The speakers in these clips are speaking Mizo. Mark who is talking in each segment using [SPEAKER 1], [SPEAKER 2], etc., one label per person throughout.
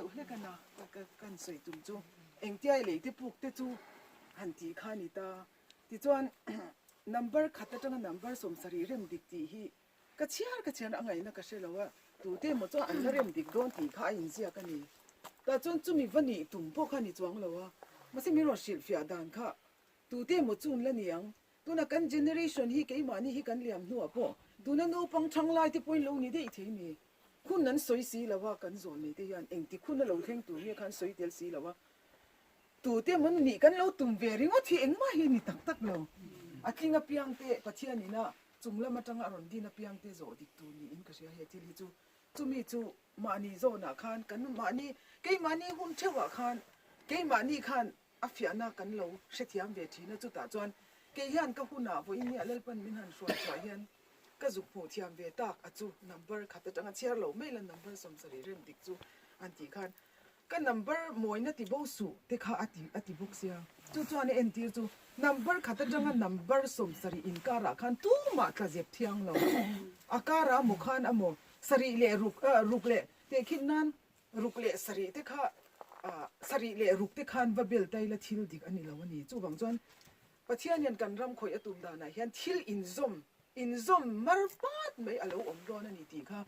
[SPEAKER 1] deuh hlek a na ka kan sawi tum chu engtia i lei te puk te chu han tih kha a ni ta. Tichuan number khat atanga number 70 rem dik tih hi ka chhiar ka chhiar a ngaihna ka hre lo a, tute emaw chuan an la rem dik dawn tih kha a inziak a ni. Tah chuan chumi va nih tum pawh kha a ni chuang lo a, mahse min rawn hrilhfiah dan kha tute emaw chu an la ni ang. Tuna kan generation hi keimahni hi kan liam hnuah pawh tuna naupang thang lai te pawhin lo ni daih thei ni. Hun an sawi si lo a, kan zawn nei te hian engtik hun a lo thleng tur nge khan sawi tel si lo a. Tute emaw nih kan lo tum ve ringawt hi engmah hi ni tak tak lo. A tling apiang te Pathian ina chung lam atanga a rawn din apiang te zawh dik tur niin ka hria he thil hi chu. Chumi chu mahni zawnah khan kan mahni keimahni hun theuhah khan keimahni khan A fiahna kan lo hrethiam ve thin a, chutah chuan kei hian ka hunah vawiin nia Lalpan min han hruai chhuah hian ka zuk hmuh thiam ve tak a chu number khat atanga chhiar lo mai la number 70 rem dik chu an tih khan ka number mawina ti bo suh te kha a ti a ti bawk sia. Chu chuan a entir chu number khat atanga number 70 inkarah khan tumah tla zep thiang lo a karah maw khan amaw sarih leh ruk ruk leh tehkhin nan Ruk leh sarih te kha sarih leh ruk te khan va bel taila thil dik a ni lo a ni. Chuvang chuan Pathian hian kan ram khawih a tum danah hian thil inzawm inzawm mar pat mai a lo awm dawn a ni tih kha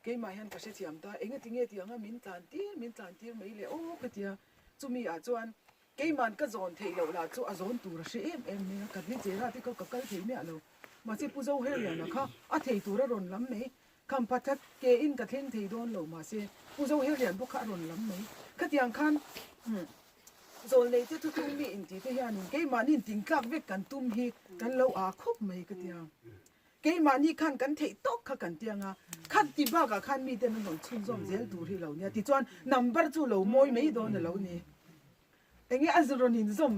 [SPEAKER 1] keimah hian ka hrethiam ta. Engati nge tih anga min tlan tir min tlan tir mai le aw ka tia. Chumi ah chuan keiman ka zawn theih loh lah chu a zawn tur a hre em em mai a, ka ni chera te kha ka kal thei miah lo. Mahse Pu Zoherliana kha a thei tur a rawn lam mai. Khampa that ke in ka thleng thei dawn lo mahse Pu Zoherlian bawk kha a rawn lam mai. Khatiang khan zawlnei te thuthlung mi inti te hianin keimahni intingtlak vek kan tum hi kan lo aa khawp mai ka tia. Keimahni khan kan theih tawk kha kan tiang a, khat ti bakah khan miten an rawn chhunzawm zel tur hi lo nia tichuan number chu lo mawi mai dawn a lo ni. Enge a rawn inzawm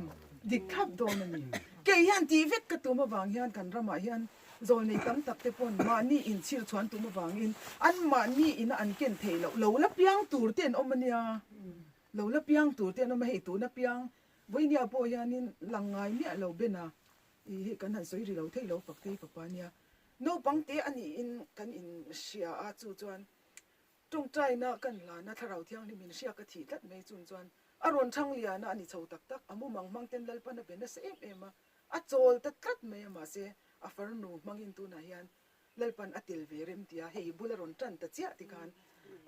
[SPEAKER 1] dik thlap dawn a ni. Kei hian tih vek ka tum avang hian kan ramah hian zawlnei tam tak te pawn mahni inchhir chhuan tum avangin an mahni ina an ken theih loh lo la piang tur te an awm a nia. Lo la piang tur te an awm a, hei tuna piang vawinia pawh hianin lang ngai miah lo ben a, ih hei kan han sawi ri lo thei lo Faktei fapa nia. Naupang te a niin kan inhria a, chu chuan Tawngtaina kan hlana Thlarau Thianghlim in hriak a thih tlat mai chung chuan a rawn thang liana a ni chho tak tak, a mumang hmang ten Lalpan a be nasa em em a, a chawl ta tlat mai a mahse a farnu hmangin tunah hian Lalpan a tel ve rem tia hei bul a rawn tan ta chiah tikhan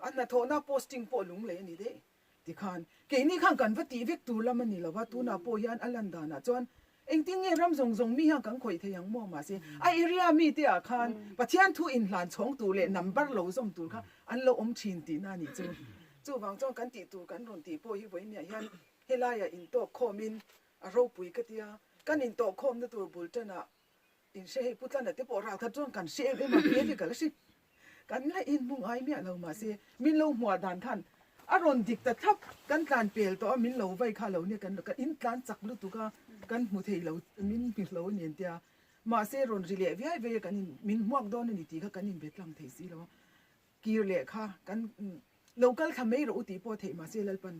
[SPEAKER 1] a hnathawhna posting pawh lunglei a ni daih. Tikhan, keini khan kan va tih vek tur lam a ni lo va, tunah pawh hian a lan danah chuan engtin nge ram zawng zawng mi hian kan khawih thei ang maw? Mahse, a area mite ah khan Pathian thu inhlan chhawng tur leh number lo zawm tur kha an lo awm thin tihna a nih chu. Chuvang chuan kan tih tur kan rawn tih pawh hi vawiin hian helaiah intawk khawmin a ropui ka tia, kan intawk khawmna tur bul tanah Inhre hei Pu Tlana te pawh ralkhat chuan kan hre em em a, hmel hi ka la hre. Kan la inhmu ngai miah lo mahse min lo hmuah dan khan a rawn dik ta thlap, kan tlan pel tawh a min lo vai kha lo nia kan kan intlan chak lutuk a kan hmu thei lo min hmu hlo a ni an tia mahse rawn ri leh viai viai a kan in min hmuak dawn a ni tih kha kan inbe tlang thei si lo a kir leh kha kan lo kal thla mai rawh u tih pawh theih mahse Lalpan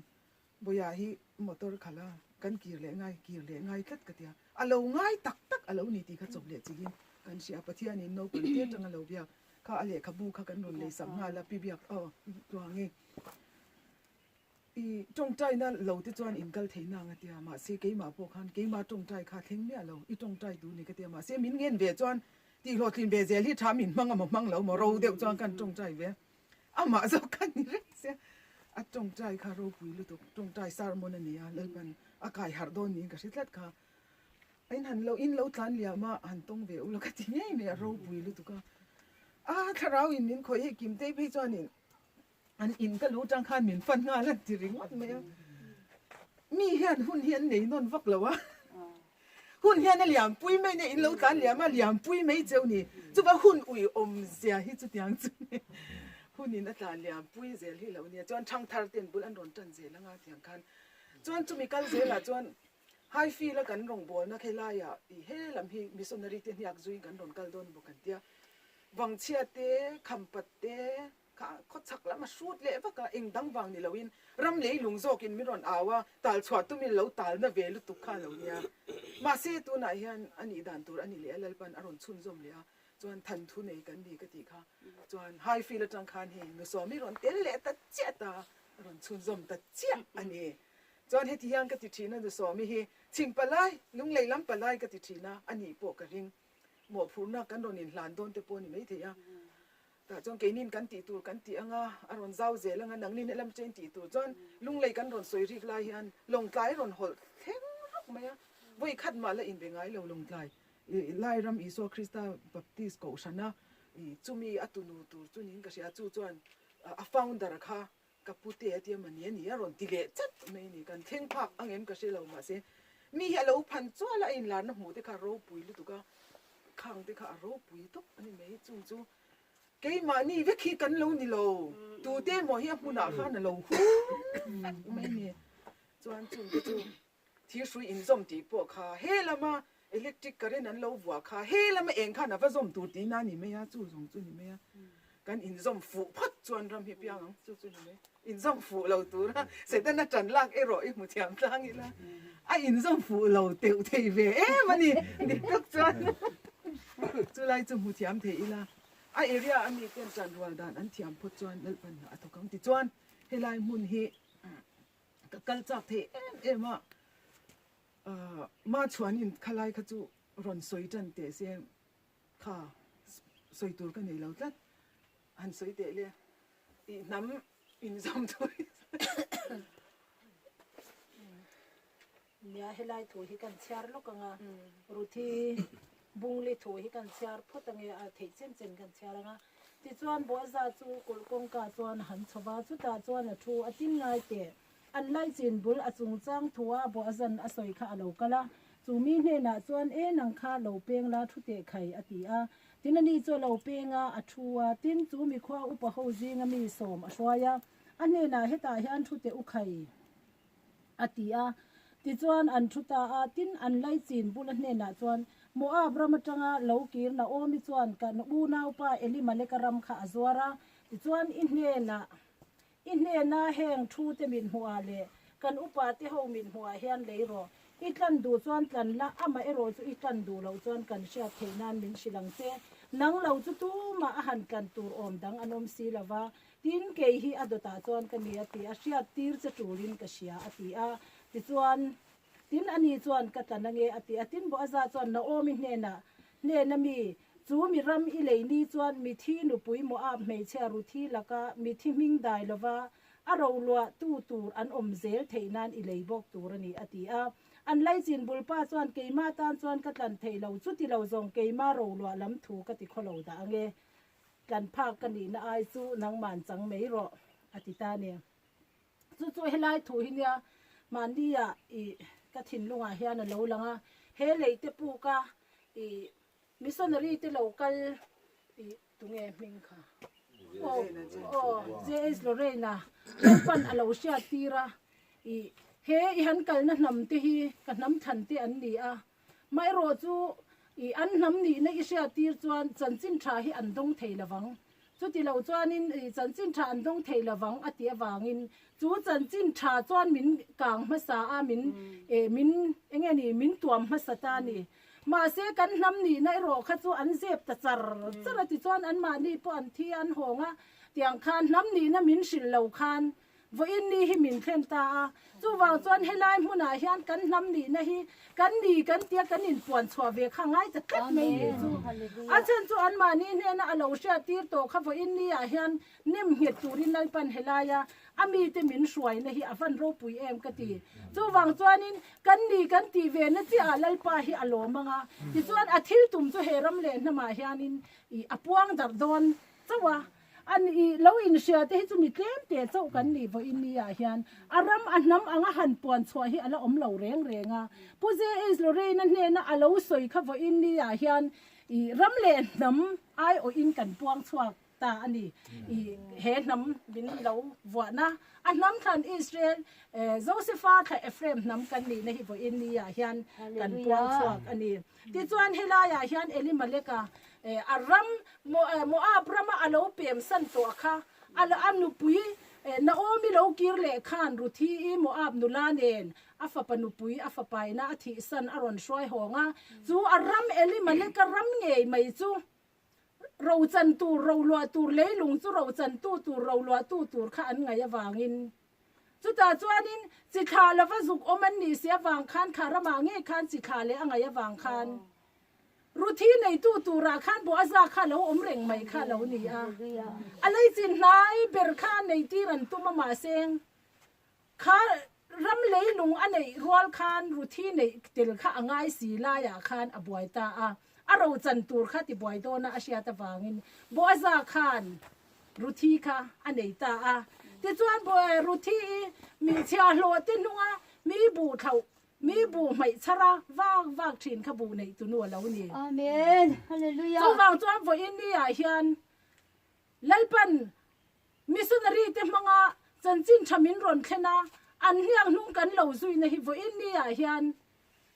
[SPEAKER 1] Bawiha hi motor khalh a, kan kir leh ngai, kir leh ngai tlat ka tia. A lo ngai tak tak a lo ni tih kha chawp leh chilhin kan hria. Pathianin naupang te atanga lo biak kha a lehkhabu kha kan rawn lei sak nghal a, pi biak aw tluangi i tawngtaina lo te chuan in kal thei nang a tia, mahse keimah pawh khan keimah tawngtai kha thleng miah lo, i tawngtai duh ni ka tia, mahse min ngen ve chuan tihhlawhtlin ve zel hi tha min hmang a maw hmang lo maw ro deuh chuan kan tawngtai ve. Amah zawk kha ni reng sia, a tawngtai kha ropui lutuk, tawngtai sermon a ni a, Lalpan a kai harh dawn niin ka hre tlat kha. In han lo in lo tlan liam a, han tawng ve ula ka ti ngei mai a, ropui lutuk a. A thlarau in min khawih hei Kimtei phei chuanin an in ka lu tang khan min fan nghal a ti ringawt mai a. Mi hian hun hi an nei nawn vak lo a. Hun hian a liampui mai nia, in lo tlan liam a, liampui mai cheu ni. Chuva hun ui awm zia hi chutiang chu ni. Hunin a tlan liampui zel hi lo nia. Chuan thangthar ten bul an rawn tan zel anga tiang khan. Chuan chumi kal zelah chuan Highfield a kan rawngbawlna khelaiah i he lam hi missionary te hniak zuiin kan rawn kal dawn bawk an tia. Vangchhia te, Khampat te, Kha khawchhak lam a hrut leh vak a, eng dang vang ni loin ram leilung zawkin min rawn au a, tal chhuah tumin lo talna ve lutuk kha a lo nia. Mahse tunah hian a nih dan tur a ni leh a, Lalpan a rawn chhunzawm leh a, chuan than thu nei kan ni ka tih kha. Chuan Highfield atang khan hei Nusawmi rawn tel leh ta chiah ta. A rawn chhunzawm ta chiah a ni. Chuan heti hian ka ti thin a, Nusawmi hi chhim palai, lunglei lam palai ka ti thin a, a nih pawh ka ring. Mawhphurhna kan rawn inhlan dawn te pawh a ni maithei a. Tah chuan keinin kan tih tur kan tih anga, a rawn zau zel anga, nangnin helam chen tih tur chuan lunglei kan rawn sawi rik lai hian Lawngtlai rawn hawlh thleng rawk mai a. Vawi khat mah la inbe ngai lo Lawngtlai Lairam Isua Krista Baptist Kohhrana chumi a tunu tur chu niin ka hria, chu chuan a founder kha ka pute a tia mani a ni a rawn ti leh chat mai a ni. Kan thleng phak ang em ka hre lo mahse mi hi a lo phan chual a, a inlarna hmuh te kha a ropui lutuk a, khang te kha a ropui tawp a ni mai. Chung chu keimahni vek hi kan lo ni lo, tute emaw hi a hmunah khan a lo hung vek mai a ni. Chuan chung te chu Thirhrui inzawm tih pawh kha he lama electric current an lo vuah kha he lama eng khan a va zawm tur tihna a ni mai a, chu zawng chu ni mai a. Kan inzawm fuh phawt chuan ram hi piang ang, chu chu ni mai. Inzawm fuh lo tura Setana tan lak erawh i hmu thiam tlang ila a inzawm fuh lo teuh thei ve em a ni, dik tak chuan chulai chu hmu thiam thei ila a area a mi ten tan rual dan an thiam phawt chuan Lalpan a thawk ang tichuan helai hmun hi Ka kal chak thei em em a, Machhuanin khalai kha chu rawn sawi tan teh se kha sawi tur ka nei lo tlat, han sawi teh le i hnam inzawm tur hi.
[SPEAKER 2] Nia helai thu hi kan chhiar lawk ang a, Ruthi Bungli thu hi kan chhiar phawt ang e, a theih chen chen kan chhiar ang a. Tichuan Boaza chu kulh kawngka chuan a han chho va, chutah chuan a thu a tin ngai teh. An laichin bul a chungchang thua Boazan a sawi kha a lo kal a, chu mi hnenah chuan, E nang kha lo peng la thu teh khai, a ti a. Tin ani chu a lo peng a, a thu a, tin chu mikhua upa ho zinga mi sawm a hruai a, a hnenah, Hetah hian thu teh u khai. A ti a. Tichuan an thu ta a, tin an laichin bula hnenah chuan, Moab ram atanga lo kir Naomi chuan kan unaupa Elimaleka ram kha a zuar a, tichuan i hnenah, i hnena heng thu te min hmuhah leh kan upa te ho min hmuhah hian lei rawh. I tlan duh chuan tlan la, amah erawh chu i tlan duh loh chuan kan hriat theih nan min hrilh ang che. Nang lo chu tumah a han tlan tur awm dang an awm si lova, Tin, kei hi a dawtah chuan ka ni a ti a, hriat tir che tulin ka hria a ti a. Tichuan, tin ani chuan ka tlan ange a ti a. Tin, Boaza chuan Naomi hnenah, Hnena mi, chu mi ram i lei ni chuan mithi nupui Moab hmeichhia Ruthi laka mithi hming dai lova a roluah tu tur an awm zel theih nan i lei bawk tur a ni a ti a. An laichin bulpa chuan keima tan chuan ka tlan thei lo, chuti lo zawng keima roluah lam thu ka ti khawlo dah ange. Tlan phak ka nihna ai chu nangman chang mai rawh, a ti ta a ni. Chu chu helai thu hi nia mahnia i ka thinlungah hian a lo lang a, he lei te puka i missionary te lo kal i tunge hming kha? Aw, aw, JH Lorraine-a Lalpan a lo hriat tir a, i he i han kalna hnam te hi ka hnam thlan te an ni a, Maherawh chu i an hnam nihna i hriat tir chuan chanchin tha hi an dawng thei lovang. Chuti lo chuanin i chanchin tha an dawng thei lovang a tih avangin chu chanchin tha chuan min kang hmasa a, min eh min enge ni min tuam hmasa ta a ni. Mahse kan hnam nihna erawh kha chu an zep ta char char a tichuan anmahni pawh an thi a an hawng a, tiang khan hnam nihna min hrilh lo khan Vawiin ni hi min thlen ta a, chuvang chuan helai hmunah hian kan hnam nihna hi kan ni kan tia kan inpuan chhuah ve kha ngai ta tlat mai ni chu. A chhan chu anmahni hnena a lo hriat tir tawh kha vawiin ni ah hian nem nghet turin Lalpan helaia a mite min hruaina hi a van ropui em ka ti. Chuvang chuanin kan ni kan tih ve na chiah ah Lalpa hi a lawm ang a, tichuan a thil tum chu he ram leh hnamah hianin a puang darh dawn chauh a. An i lo inhria te hi chu mi tlem te chauh kan nih vawiin ni ah hian a ram a hnam anga han puan chhuah hi a la awm lo reng reng a. Pu JH Lorraine-a hnena a lo sawi kha vawiin ni ah hian i ram leh hnam aiawhin kan puang chhuak ta a ni. I he hnam min lo vuahna a hnam thlan Israel Josepha thla Ephraim hnam kan nihna hi vawiin ni ah hian kan puang chhuak a ni. Tichuan helaiah hian Elimeleka a ram Moab rama a lo pem san tawh kha a nupui Naomi lo kir leh khan Ruthi-i Moab nula nen a fapa nupui a fapaina a thih san a rawn hruai hawng a, chu a ram Elimeleka ram ngei mai chu rochan tur, roluah tur, leilung chu rochantu tur, roluahtu tur kha an ngaih avangin. Chutah chuanin chi thlah lova zuk awm an nih si avang khan kha ramah ngei khan chi thlah leh a ngaih avang khan Ruthi neitu turah khan Boaza kha lo awm reng mai kha a lo ni a. A leichin hnai ber kha neitir an tum a mahse kha ram leilung a neih rual khan Ruthi neih tel kha a ngai si laiah khan a buai ta a. A rochan tur kha tibuai dawna a hriat avangin Boaza khan Ruthi kha a nei ta a. Tichuan Ruthi i mi chhiahhlawh te hnunga mi buh thlauh, mi buh hmaih chhara vak vak thin kha buh neih tunu a lo ni.
[SPEAKER 3] Amen. Hallelujah.
[SPEAKER 2] Chuvang chuan vawiin ni ah hian Lalpan missionary te hmanga chanchin tha min rawn thlen a, an hniak hnung kan lo zuina hi vawiin ni ah hian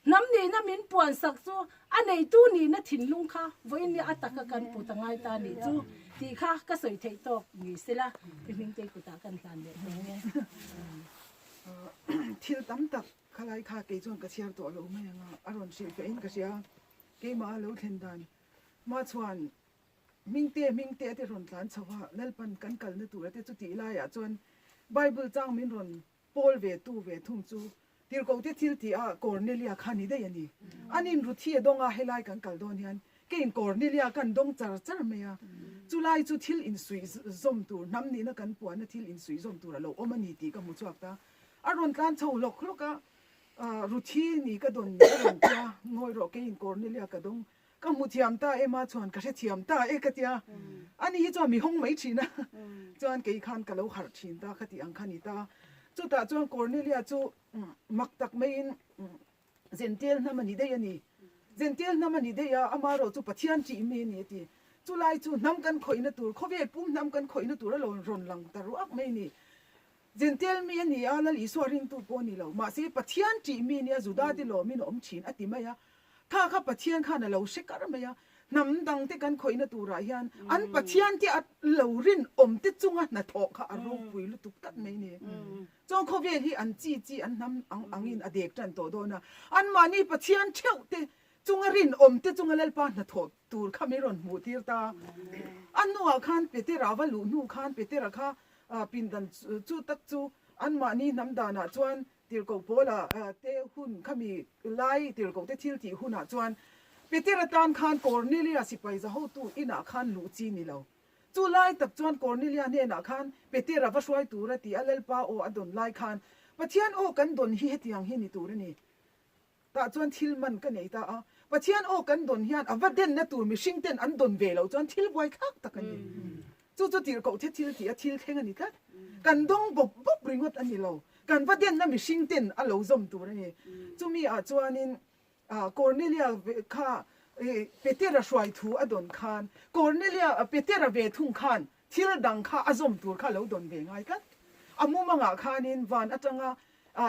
[SPEAKER 2] Hnam nihna min puan sak chu a neitu nihna thinlung kha vawiin nia a taka kan put a ngai ta nih chu tih kha ka sawi theih tawk ni sela i hmingtei kutah kan hlan leh hnung e.
[SPEAKER 1] Thil tam tak khalai kha kei chuan ka chhiar tawh lo mai ang a, a rawn hrilh fehin ka hria. Keimah a lo thlen dan hma chuan Hmingte hmingte a te rawn tlan chho a, Lalpan kan kalna tur a te chu tih laiah chuan Bible chang min rawn Paul ve tu ve thung chu Tirhkohte thil tih ah Cornelia kha ni daih a ni. An in Ruthi a dawng a, helai kan kal dawn hian keiin Cornelia kan dawng char char mai a. Chulai chu thil insuih zawm tur, hnam nihna kan puanna thil insuih zawm tur a lo awm a ni tih ka hmu chhuak ta. A rawn tlan chho hlawk hlawk a, Ruthi ni ka dawn a rawn ti a, ngawi rawh keiin Cornelia ka dawng Ka hmu thiam ta em a chuan ka hre thiam ta e ka tia. Ani hi chuan mi hawng mai thin a. Chuan kei khan ka lo harh thin ta kha tih ang kha ni ta. Chutah chuan Cornelia chu mak tak maiin Gentile hnam a ni daih a ni. Gentile hnam a ni daih a, ama erawh chu Pathian tih mi a ni a ti. Chulai chu hnam kan khawihna tur, khawvel pum hnam kan khawihna tur a lo rawn lang ta ruak mai a ni. Gentile mi a ni a, Lal Isua ringtu pawh a ni lo. Mahse Pathian tih mi a nia, Juda te lawmin a awm thin a ti mai a. Kha kha Pathian khan a lo hre kar mai a, hnam dang te kan khawihna turah hian an Pathian te a lo rinawm te chunga hnathawh kha a ropui lutuk tlat mai ni. Chuan khawvel hi an chi chi an hnam ang angin a dek tan tawh dawn a, anmahni Pathian theuh te chunga rinawm te chunga Lalpa hnathawh tur kha min rawn hmuh tir ta. A hnuah khan Petera va luh hnu khan Petera kha pindan chu tak chu anmahni hnam danah chuan Tirhkoh Paula te hun khami lai tirhkoh te thil tih hunah chuan Petera tan khan Kornelia sipai za hotu inah khan luh chi ni lo. Chu lai tak chuan Kornelia hnenah khan Petera va hruai tura ti a Lalpa aw a dawn lai khan Pathian aw kan dawn hi hetiang hi ni tur a ni. Tah chuan thil man ka nei ta a. Pathian aw kan dawn hian a va denna tur mihring ten an dawn ve loh chuan thil buai thlak tak a ni. Chu chu tirhkoh the thil tih a thil thleng a ni tlat. Kan dawng bawp bawp ringawt a ni lo. Kan va denna mihring ten a lo zawm tur a ni. Chumi ah chuanin Cornelia kha Petera hruai thu a dawn khan Cornelia Petera ve thung khan thil dang kha a zawm tur kha a lo dawn ve ngai tlat. A mumangah khanin van atanga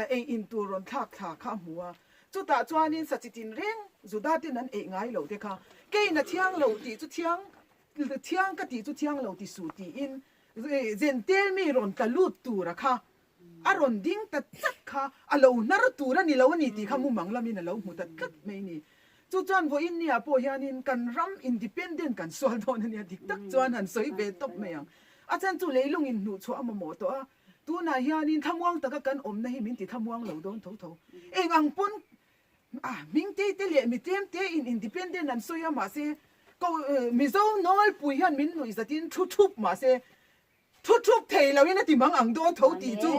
[SPEAKER 1] ei in tur rawn thlak thla kha a hmu a, chutah chuanin sa chi tin reng Juda ten an eih ngai loh te kha, keiin a thiang lo tih chu thiang, thiang ka tih chu thiang lo ti suh tiin Jentail mi rawn tla lut tura kha a rawn ding ta tlat kha a lo hnar tur a ni lo a ni tih kha mumang lamin a lo hmu ta tlat mai a ni. Chu chuan vawiin nia pawh hianin kan ram independent kan sual dawn a nia dik tak chuan han sawi ve tawp mai ang. A chan chu leilungin hnuhchhuah a mamawh tawh a, Tunah hianin thlamuang taka kan awmna hi min ti thlamuang lo dawn tho tho. Eng ang pawn ah Hmingtei te leh mi tlem te in independent an sawi a mahse ko Mizo nawlpui hian min nuih zatin thu thup mahse thu thup thei lo in a ti mang ang dawn tho tih chu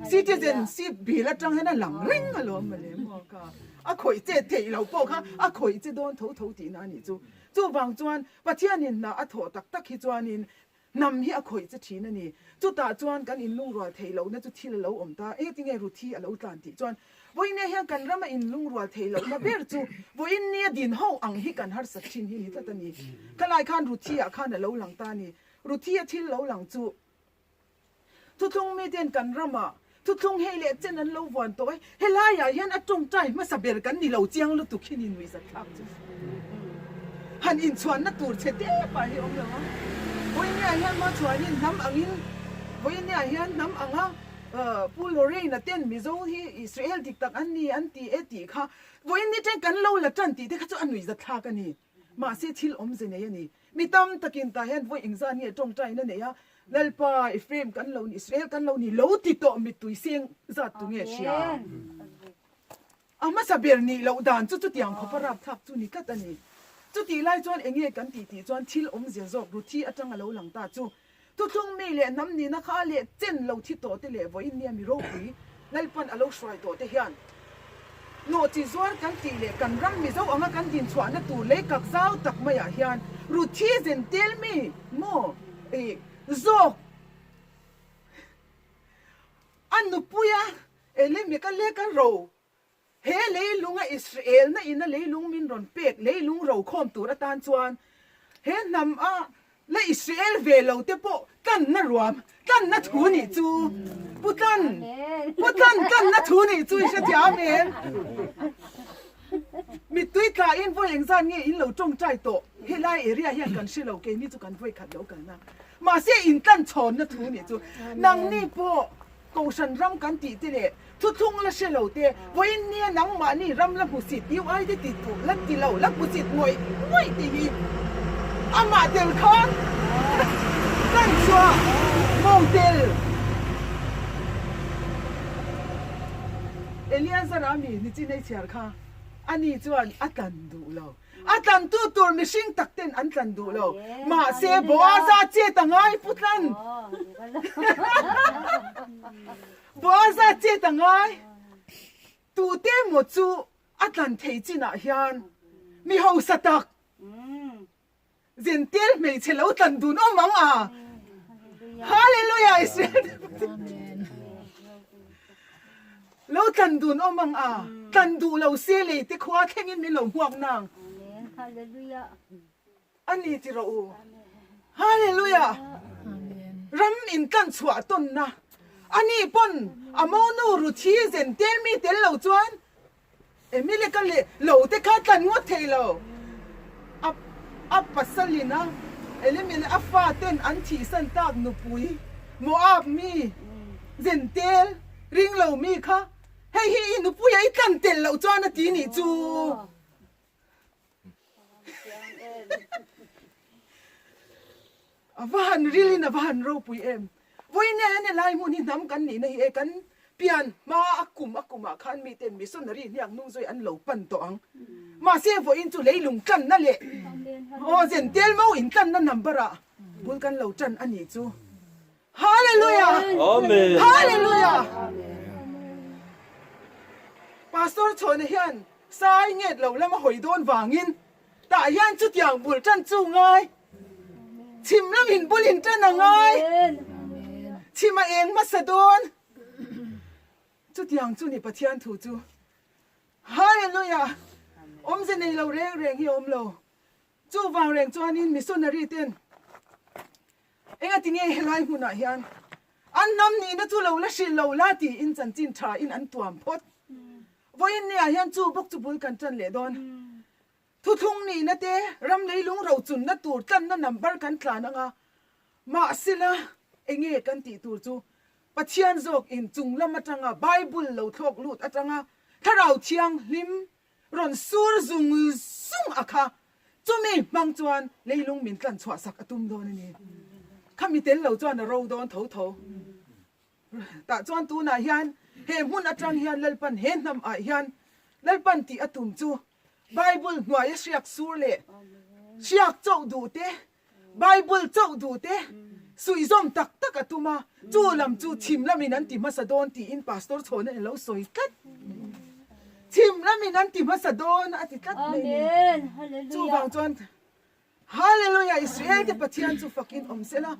[SPEAKER 1] citizenship bill atang hian a lang reng alawm mawle maw ka a khawih chet theih lo pawh kha a khawih che dawn tho tho tihna a nih chu. Chuvang chuan Pathianin hna a thawh tak tak hi chuanin Hnam hi a khawih che thin a ni. Chutah chuan kan inlungrual theih lohna chu thil a lo awm ta. Eng tinge Ruthi a lo tlan tih chuan vawiin hian kan rama inlungrual theih lohna ber chu vawiin nia din ho ang hi kan harsat thin hi ni tlat a ni. Khalai khan Ruthi ah khan a lo lang ta a ni. Ruthi a thil lo lang chu thuthlung miten kan ramah thuthlung hei leh chen an lo vuan tawh e. Helaiah hian a tawngtai hmasa ber kan ni lo chiang lutuk hi ni nuihzat thlak chu. Han inchhuanna tur che tep ah hi awm lo a. Vawinia hian maw chuanin hnam angin Vawinia hian hnam anga Pu Lorraine-a ten Mizo hi Israel dik tak an ni an ti e tih kha vawiin ni chen kan lo la tan tih te kha chu a nuihzat thlak a ni. Mahse thil awmze nei a ni. Mi tam takin tah hian vawi engzah nge tawngtaina nei a. Lalpa, Ephraim kan lo ni, Israel kan lo ni, lo ti tawh mittui seng zat tu nge hria? A hmasa ber nih loh dan chu chutiang khawpa rapthlak chu ni tlat a ni. Chutih lai chuan eng nge kan tih tih chuan thil awmzia zawk Ruthi atang a lo lang ta chu. Thuthlung mi leh hnam nihna kha a leh chen lo thi tawh te leh vawiin nia mi ropui Lalpan a lo hruai tawh te hian nawhchi zuar kan tih leh kan ram Mizo anga kan dinchhuahna tur lei kak zau tak maiah hian Ruthi zen tel mi maw ih zawk a nupuia Elimika leka ro He leilunga Israelna ina leilung min rawn pek leilung rokhawm tur atan chuan he hnam a la Israel ve lo te pawh tlanna ruam, tlanna thu nih chu Pu Tlan, Pu Tlan tlanna thu nih chu i hrethiam em? Mittui tlain vawi engzat nge in lo tawngtai tawh? Helai area hian kan hre lo, keini chu kan vawi khat lo kalna. Mahse in tlan chhawnna thu nih chu nangni pawh Kohhran ram kan tih te leh thuthlung la hre lo te, vawiin nia nangmahni ram la hmusit UI te ti tu la ti lo la hmusit ngawih ngawih te hi amah tel khan kan chhuah mo tel. Eleazar-a mi ni chinei chhiar kha ani chuan a tlan duh lo. A tlantu tur mihring tak ten an tlan duh lo. Mahse, Boaza chet a ngai pu tlan. Boaza chet a ngai. Tute emaw chu a tlan thei chinah hian mi hausa tak Zentel hmeichhe lo tlan dun awm ang a. Hallelujah Israel te Pathian. Lo tlan dun awm ang a, tlan duh lo se lei te khua thlengin min lo hmuak nang. A ni ti rawh u. Hallelujah! Ram in tlan chhuah tawnna a ni pawn a monu Ruthi zen tel mi tel lo chuan Emileka leh lo te kha tlan ngawt thei lo. A a pasalin a Elimele a fa ten an thihsan tak nupui Moab mi zen tel ring lo mi kha hei hi i nupuia i tlan tel loh chuan a ti nih chu. A va han ril in a va han ropui em. Vawiin hian helai hmun hi hnam kan nihna hi e kan pian hma a kum a kumah khan miten missionary hniak hnung zui an lo pan tawh ang. Mahse vawiin chu leilung tlanna leh aw zentel mo in tlanna number ah bul kan lo tan a nih chu. Hallelujah!
[SPEAKER 4] Amen.
[SPEAKER 1] Hallelujah! Pastor Chhawna hian sai nget lo lama hawi dawn vangin tah hian chutiang bul tan chu ngai. Chhim lam in bul in tan a ngai. Chhim a eng hmasa dawn. Chutiang chu ni Pathian thu chu. Hallelujah! Awmze nei lo reng reng hi a awm lo. Chuvang reng chuanin missionary ten engatinge helai hmunah hian an hnam nihna chu lo la hrilh lo la tiin chanchin tha in an tuam phawt. Vawiin niah hian chu bawk chu bul kan tan leh dawn. Thuthlung nihna te, ram leilung rochunna tur tlanna number kan tlan anga, mahsela enge kan tih tur chu Pathian zawk in chung lam atanga Bible lo thlawk lut atanga Thlarau Thianghlim rawn sur zung zung a kha, chumi hmang chuan leilung min tlan chhuah sak a tum dawn a ni. Khami tel lo chuan a ro dawn tho tho. Tah chuan tunah hian he hmun atang hian Lalpan he hnam ah hian Lalpan tih a tum chu Bible hnuaia hriak sur leh hriak chauh duh te, Bible chauh duh te suihzawm tak tak a tum a, chu lam chu chhim lamin an ti hmasa dawn tiin Pastor Chhawna in lo sawi tlat. Chhim lamin an ti hmasa dawn a ti tlat mai ni. Chuvang chuan Hallelujah! Israel te Pathian chu fakin awm sela,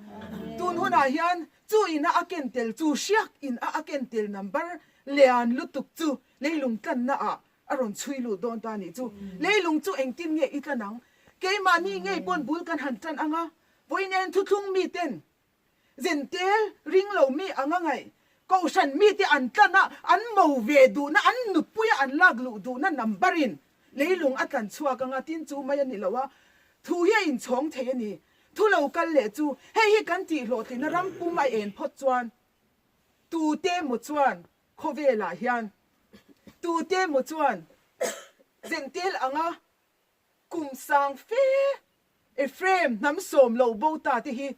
[SPEAKER 1] tun hunah hian chu ina a ken tel chu hriak in a a ken tel number lian lutuk chu leilung tlanna ah a rawn chhui lut dawn ta nih chu. Leilung chu engtin nge i tlan ang? Keimahni ngei pawn bul kan han tan ang a, vawiin thuthlung miten Zentel ring lo mi anga ngaih Kohhran mite an tlan a, an mo ve duhna, an nupuia an lak luh duhna number in leilung a tlan chhuak anga tin chu mai a ni lo a, thu hi a inchhawng thei a ni. Thu lo kal leh chu hei hi kan tih hlawhtlina ram pum a en phawt chuan tute emaw chuan khawvelah hian tute emaw chuan zentel anga Kum sang fe Ephraim hnam sawm lo bo ta te hi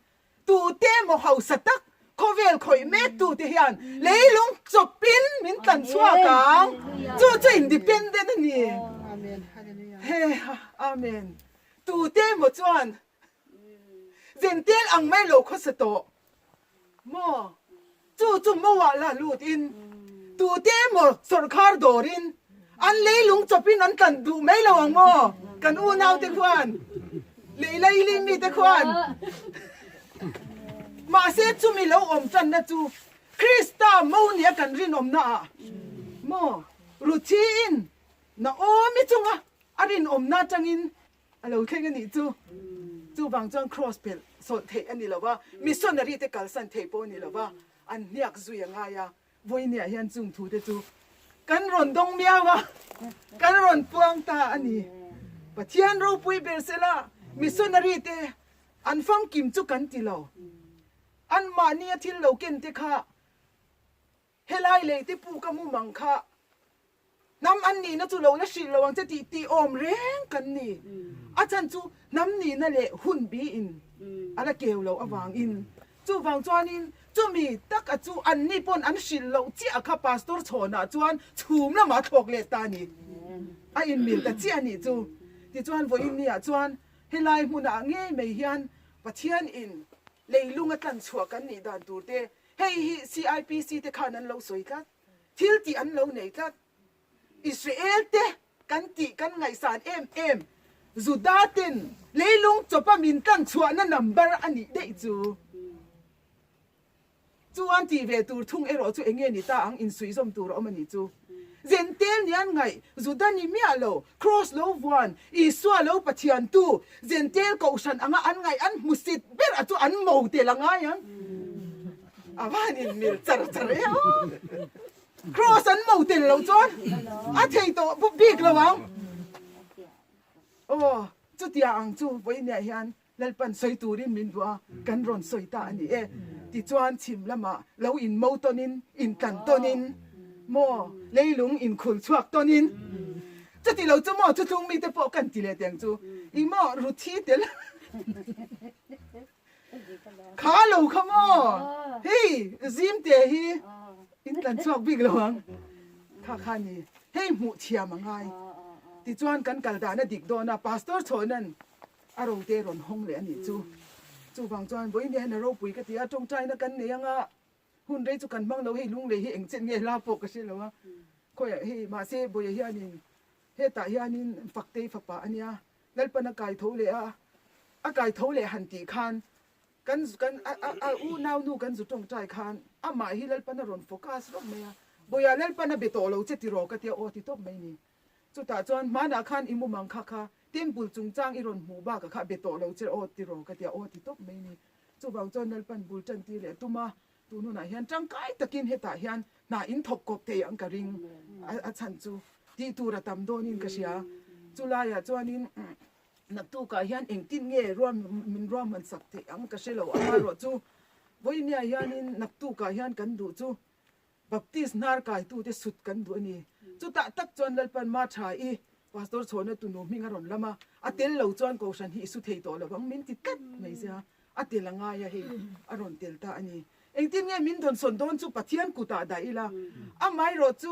[SPEAKER 1] Tute emaw hausa tak khawvel khawih mek tute hian leilung chawpin min tlan chhuak ang. Chu chu independent a ni. He ha, Amen. Tute emaw chuan Zentel ang mai lo khawsa tawh maw? Chu chu mauah la lut in tute emaw sawrkhar dawrin an leilung chawpin an tlan duh mai lo ang maw? Kan unau te khuan lei laili mi te khuan mahse chumi lo awm tanna chu Krista mo nia kan rinawmna ah maw Ruthi in Naomi chunga a rinawmna atangin A lo thleng a nih chu. Chuvang chuan Kraws pelh sawlh theih a ni lo va, missionary te kalsan theih pawh a ni lo va, an hniak zui a ngai a. Vawinia hian chung thu te chu kan rawn dawng miau a, kan rawn puang ta a ni. Pathian ropui ber sela missionary te an famkim chu kan ti lo. Anmahni a thil lo ken te kha Helai lei te pu ka mu mang kha hnam an nihna chu lo la hrilh lo ang che tih tih awm reng kan ni. A chhan chu hnam nihna leh hun biin a la keu loh avangin. Chuvang chuanin chumi tak a chu anni pawn an hrilh loh chiah kha Pastor chhawnah chuan chhum lamah a thlawk let ta a ni. A inmil ta chiah a nih chu. Tichuan vawiin niah chuan helai hmunah ngei mai hian Pathian in leilung a tlan chhuah kan nih dan tur te Hei hi CIPC te khan an lo sawi tlat, thil tih an lo nei tlat. Israel te kan tih kan ngaihsan em em, Juda ten leilung chawpa min tlan chhuahna number a nih daih chu. Chu an tih ve tur thung erawh chu enge ni ta ang insuihzawm tur a awm a nih chu. Zentel ni an ngaih, Juda ni miah lo, Kraws lo vuan, Isua lo Pathiantu, Zentel kohhran anga an ngaih an hmusit ber a chu an mo tel a ngai ang. A va han inmil char char e aw. Kraws an mo tel lo chuan a thei tawh bik lo ang. Aw, chutia ang chu vawiiniah hian Lalpan sawi turin min duh a, kan rawn sawi ta a ni e. Tichuan chhim lamah lo inmo tawnin, intlan tawnin, maw leilung inkhul chhuak tawnin, chuti lo chu maw thuthlung mite pawh kan ti leh teng chu, i maw Ruthi tel kha lo kha maw, hei zimte hi intlan chhuak bik lo ang, kha kha ni, hei hmuh thiam a ngai. Tichuan kan kal dahna dik dawn a, Pastor chhawhna'n A rote rawn hawng leh a nih chu. Chuvang chuan vawiin hian a ropui ka ti a, tawngtaina kan nei anga hun rei chu kan hmang lo, hei lunglei hi eng chet nge hla pawh ka hre lo a, khawiah hei mahse Bawia hianin hetah hianin Faktei fapa a nia, Lalpan a kai tho leh a, a kai tho leh han tih khan kan kan a a a unau nu kan zu tawngtai khan amah hi Lalpan a rawn focus rawp mai a, Bawia Lalpan a be tawh lo che tiraw ka tia aw ti tawp mai ni. Chutah chuan hmanah khan i mumang kha kha temple chungchang i rawn hmuh bakah kha be tawh lo che aw ti rawh ka ti a, aw ti tawp mai ni. Chuvang chuan Lalpan bul tan tir leh tum a, tun hunah hian tangkai takin hetah hian hna in thawk kawp thei ang ka ring a chhan chu tih tur a tam dawnin ka hria. Chulaiah chuanin naktukah hian engtin nge ruam min ruahman sak theih ang ka hre lo amaherawh chu vawinia hianin naktukah hian kan duh chu Baptist hnar kaitute sut kan duh a ni. Chutah tak chuan Lalpan Ma Tha i Pastor Chhawna tunu hming a rawn lam a, a tel lo chuan Kohhran hi i su thei tawh lo ang min ti tlat mai sia, a tel a ngai a hei a rawn tel ta a ni. Engtin nge min dawnsawn dawn chu Pathian kutah dah ila, amaherawh chu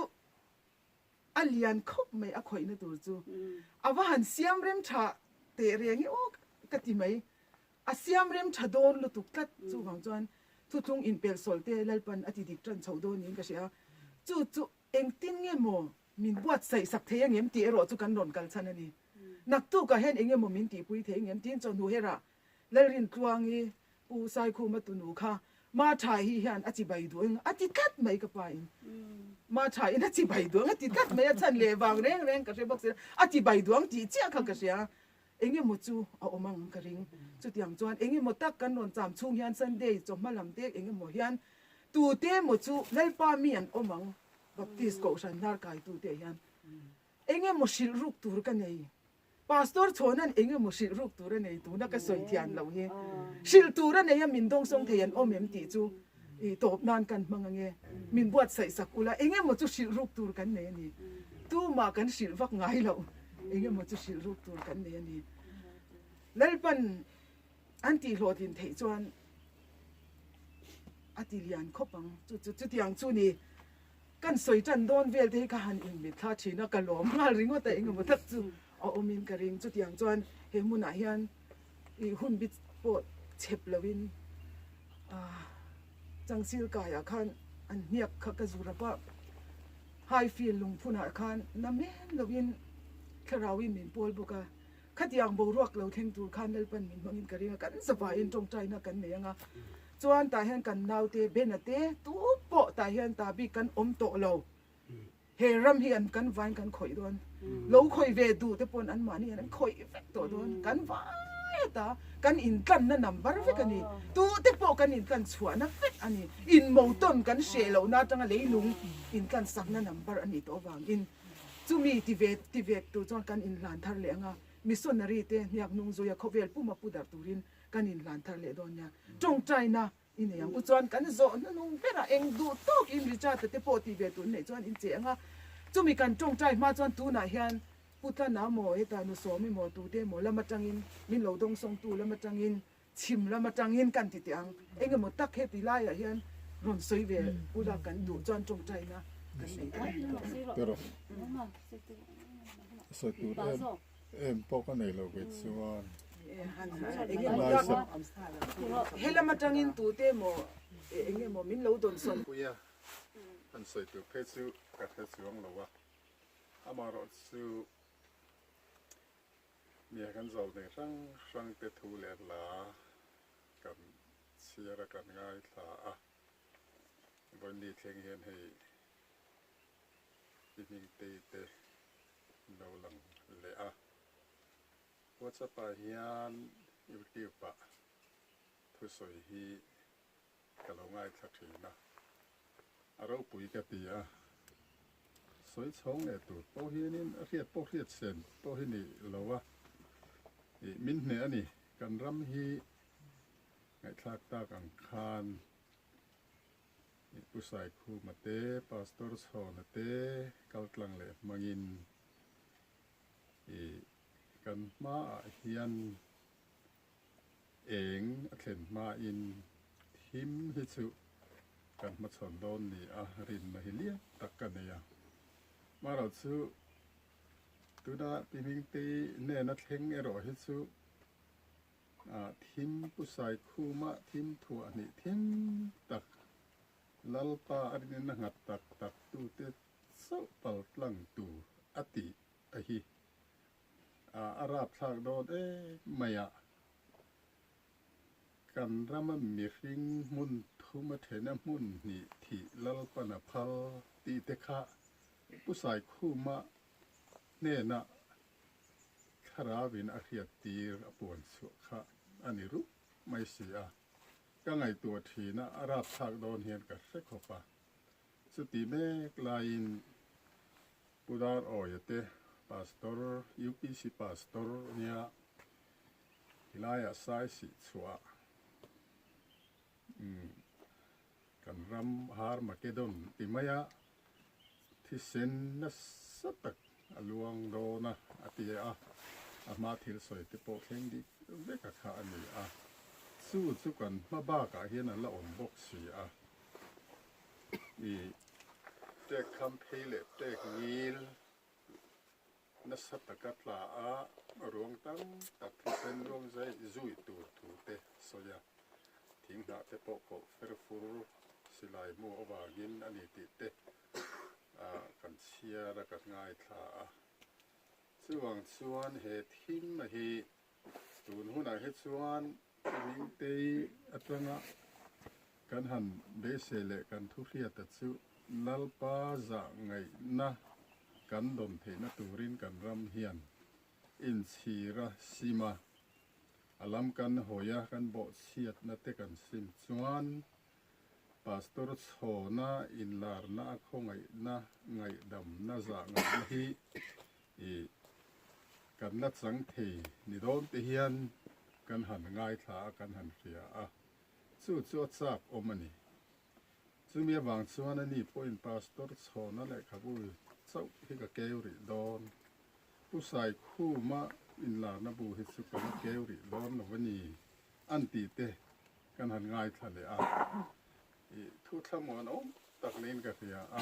[SPEAKER 1] a lian khawp mai a khawihna tur chu a va han siam rem tha teh reng i aw ka ti mai. A siam rem tha dawn lutuk tlat chuvang chuan thuthlung inpelhsawlh te Lalpan a ti dik tan chhoh dawn niin ka hria. Chu chu engtin nge maw min buatsaih sak thei angem tih erawh chu kan rawn kal chhan a ni. Naktukah hian eng emaw min tihpui thei angem tiin chawhnu herah Lalrintluangi Pu Saikhuma tunu kha Ma Tha hi hian a chibai duh ang a ti tlat mai ka pa in. Ma Tha in a chibai duh ang a ti tlat mai a chhan leh vang reng reng ka hre bawk si a chibai duh ang tih chiah kha ka hria. Eng emaw chu a awm ang ka ring. Chutiang chuan eng emaw tak kan rawn cham chhung hian Sunday chawhma lam te eng emaw hian tute emaw chu Lalpa mi an awm ang Baptist Kohhran hnar kaitute hian eng emaw hrilh ruk tur ka nei. Pastor Chhawna'n eng emaw hrilh ruk tur a nei tuna ka sawi thian loh hi. Hrilh tur a nei a min dawngsawng thei an awm em tih chu i tawp nan kan hmang ange. Min buatsaih sak ula eng emaw chu hrilh ruk tur kan nei a ni. Tumah kan hrilh vak ngai loh eng emaw chu hrilh ruk tur kan nei a ni. Lalpan an tihhlawhtlin theih chuan. A ti lian khawp ang. Chu chu chutiang chu ni. Kan sawi tan dawn vel te hi ka han inmitthla thin a, ka lawm nghal ringawt a, engemaw tak chu a awmin ka ring. Chutiang chuan he hmunah hian ih hun bi pawh chep loin ah changsil kaiah khan an hniak kha ka zu rap a, Highfield lungphunah khan na men loin thlarauin min pawl bawk a. Khatiang boruak lo thleng tur khan Lalpan min hmangin ka ring a, kan zavaiin tawngtaina kan nei ang a. Chuan tah hian kan naute Bena te tu pawh tah hian ta bik kan awm tawh lo. He ram hi an kan vain kan khawih dawn. Lo khawih ve duh te pawn anmahni hian an khawih vek tawh dawn. Kan vai ata kan intlanna number vek a ni. Tu te pawh kan intlan chhuahna vek a ni. Inmotawn kan hreh lohna atanga leilung intlan sakna number a nih tawh avangin. Chumi ti ve ti vek tur chuan kan inhlan thar leh ang a, missionary te hniak hnung zuia khawvel puma pu darh turin kan inhlan thar leh dawn nia. Tawngtaina i nei ang u chuan kan zawh hnuhnung berah eng duh tawkin Richard-a te pawh ti ve tur neih chuan in che ang a, chumi kan tawngtai hma chuan tunah hian Pu Tlana maw hetah nu Sawmi maw tute maw lam atangin min lo dawngsawngtu lam atangin Chhim lam atangin kan ti teh ang. Eng emaw tak heti laiah hian rawn sawi ve ula kan duh chuan tawngtaina kan nei dawn.
[SPEAKER 4] Pero sawi tur em em pawh ka nei lo kei chuan.
[SPEAKER 1] Eng emaw tak he lam atangin tute emaw eng emaw min lo dawn sawn.
[SPEAKER 4] Puia han sawi tur phei chu ka hre chuang lo a, amaherawh chu Nia kan zawlnei hrang hrang te thu leh hla kan chhiar a kan ngaithla a, vawiin thleng hian hei i hmingtei te lo lang leh a, WhatsApp ah hian YouTube ah thusawi hi ka lo ngaithla thin a, a ropui ka ti a, sawi chhawng leh tur pawh hianin a hriat pawh hriat sen pawh hi ni lo a, ih min hneh a ni, kan ram hi ngaihthlak tak ang khan ih Pu Saikhuma te, Pastor Chhawna te kaltlang leh hmangin ih kan hmaah hian Eng a thlen hmain thim hi chu kan hmachhawn dawn ni a, rinna hi lian tak ka nei a. Marawh chu tuna Pi Hmingtei hnena thleng erawh hi chu thim pu Saikhuma thim thuah hnih thim tak Lalpa a rinna nghat tak tak tute chauh paltlang tur a tih a hi. A rapthlak dawn em mai a, kan rama mihring hmun thuma thena hmun hnih thih Lalpan a phal tih te kha Pu Saikhuma hnenah thlarauin a hriattir a puan chhuah kha a ni rup mai si a, ka ngaihtuah thin a, a rapthlak dawn hian ka hre khawp a, chuti mek laiin Pu Dar Awia te Pastor, UPC Pastor nia tilaiah sai sih chhuah umm kan ram Har Makedon ti maia thisen nasa tak a luang dawn a a ti a, a hma thil sawi te pawh thleng dik vek a kha a ni a, chu chu kan hma bakah hian a la awm bawk si a. I tek kham phei leh tek ngil nasa taka tla a, ruang tam tak thisen ruang zai zui tur thu te sawi a, thing hnah te pawh kawlh fer fur silai hmu avangin a ni tih te kan chhiar a kan ngaithla a. Chuvang chuan he thim a hi tun hunah hi chuan Hmingtei atanga kan han beisei leh kan thu hriata chu Lalpa zah ngaihna kan dawn theihna turin kan ram hian inchhira sim a, a lam kan hawi a, kan bawhchhiatna te kan sim chuan Pastor chhawna inlarna a khawngaihna ngaihdamna zah ngaihna hi I kan la chang thei ni dawn te hian kan han ngaithla a, kan han hria a, chu chu a chak awm a ni. Chumi avang chuan ani pawhin Pastor Chhawna lehkhabu chauh hi ka keu rih dawn. Pu Saikhuma inlarna bu hi chu ka la keu rih dawn lo a ni an tih te kan han ngaithla leh a. I thu thlamuan awm tak niin ka hria a,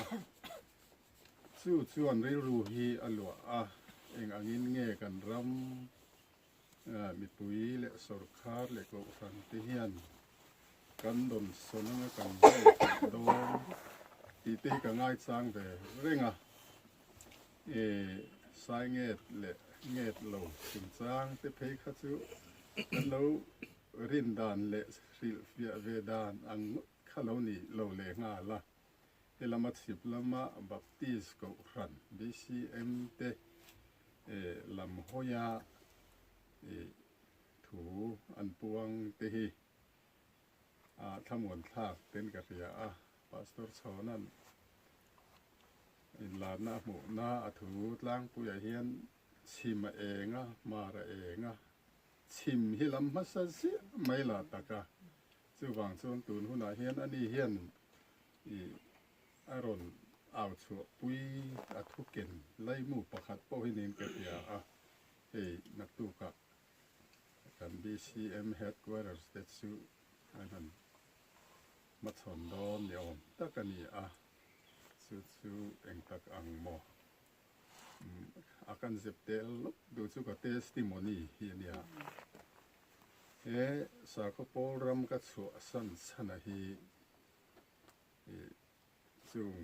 [SPEAKER 4] chu chuan rilru hi a luah a, eng angin nge kan ram mipui leh sawrkhar leh kohhran te hian kan dawn sawn anga kan hman theih dawn tih te hi ka ngaichang ve reng a, i sai nget leh nget lo chungchang te phei kha chu kan lo Rin dan leh hrilhfiah ve dan ang ngawt kha lo ni lo leh nghal a. He lama chhip lama Baptist Kohhran, BCM, te lam hawia thu an puang te hi a thlamuan thlak ten ka hria a. Pastor Chhawna'n inlarna a hmuhna a thu tlangpuiah hian chhim a eng a, hmar a eng a, Chhim hi lam hmasa ziah mai lah tak a, chuvang chuan tun hunah hian ani hian ih a rawn au chhuah pui a thu ken laimu pakhat pawh hi niin ka hria a, hei naktukah kan BCM headquarters te chu an han hmachhawn dawn ni awm tak a ni a, chu chu eng tak ang maw? A kan zep tel lawk duh chu ka testimony hi a nia. He sakhaw pawl ram ka chhuah san chhan a hi chung